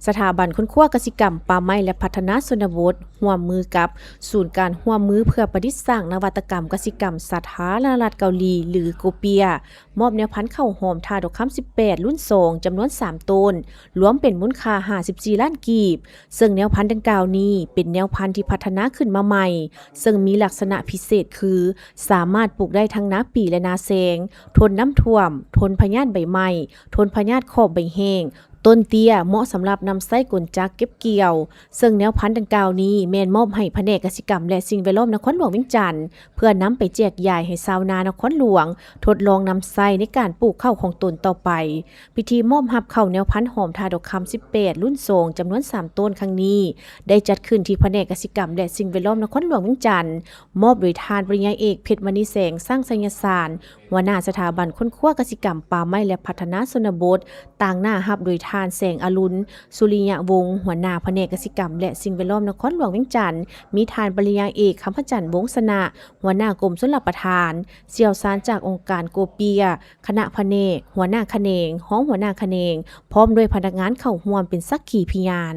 ສະຖາບັນຄົ້ນຄວ້າກະສິກຳ, ປ່າໄມ້ ແລະ ພັດທະນາຊົນນະບົດ ຮ່ວມມືກັບສູນການຮ່ວມມືເພື່ອປະດິດສ້າງນະວັດຕະກຳກະສິກຳສາທາລະນະລັດເກົາຫຼີ ຫຼື ໂກເປຍ ມອບແນວພັນເຂົ້າຫອມທ່າດອກຄຳສິບແປດ ລຸ້ນສອງ ຈຳນວນສາມໂຕນ, ລວມເປັນມູນຄ່າຫ້າສິບສີ່ລ້ານກີບ, ເຊິ່ງແນວພັນດັ່ງກ່າວນີ້ເປັນແນວພັນທີ່ພັດທະນາຂຶ້ນມາໃໝ່, ເຊິ່ງມີລັກສະນະພິເສດຄື ສາມາດປູກໄດ້ທັງນາປີ ແລະ ນາແຊງ, ທົນນ້ຳຖ້ວມ, ທົນພະຍາດໃບໄໝ້, ທົນພະຍາດຂອບໃບແຫ້ງ, ຕົ້ນເຕ້ຍ, ເໝາະສຳລັບນຳໃຊ້ກົນຈັກເກັບກ່ຽວ. ເຊິ່ງແນວພັນດັ່ງກ່າວນີ້ແມ່ນມອບໃຫ້ພະແນກກະສິກຳ ແລະ ສິ່ງແວດລ້ອມນະຄອນຫຼວງວຽງຈັນ ເພື່ອນຳໄປແຈກຢາຍໃຫ້ຊາວນານະຄອນຫຼວງ ທົດລອງນຳໃຊ້ໃນການປູກເຂົ້າຂອງຕົນຕໍ່ໄປ. ພິທີມອບຮັບເຂົ້າແນວພັນຫອມທ່າດອກຄຳສິບແປດ ລຸ້ນສອງ ຈຳນວນສາມໂຕນຄັ້ງນີ້ ໄດ້ຈັດຂຶ້ນທີ່ພະແນກກະສິກຳ ແລະ ສິ່ງແວດລ້ອມນະຄອນຫຼວງວຽງຈັນ, ມອບໂດຍທ່ານປະລິນຍາເອກ ເພັດມະນີແສງ ສັງໄຊຍະສານ ຫົວໜ້າສະຖາບັນຄົ້ນຄວ້າກະສິກຳ, ປ່າໄມ້ ແລະ ພັດທະນາຊົນນະບົດ, ຕາງໜ້າຮັບໂດຍທ່ານ ແສງອະລຸນ ສຸລິຍະວົງ ຫົວໜ້າພະແນກກະສິກຳ ແລະ ສິ່ງແວດລ້ອມນະຄອນຫຼວງວຽງຈັນ, ມີທ່ານປະລິນຍາເອກ ຄຳພະຈັນ ວົງຊະນະ ຫົວໜ້າກົມຊົນລະປະທານ, ຊ່ຽວຊານຈາກອົງການໂກເປຍ, ຄະນະພະແນກ, ຫົວໜ້າຂະແໜງ, ຮອງຫົວໜ້າຂະແໜງ, ພ້ອມດ້ວຍພະນັກງານເຂົ້າຮ່ວມເປັນສັກຂີພະຍານ.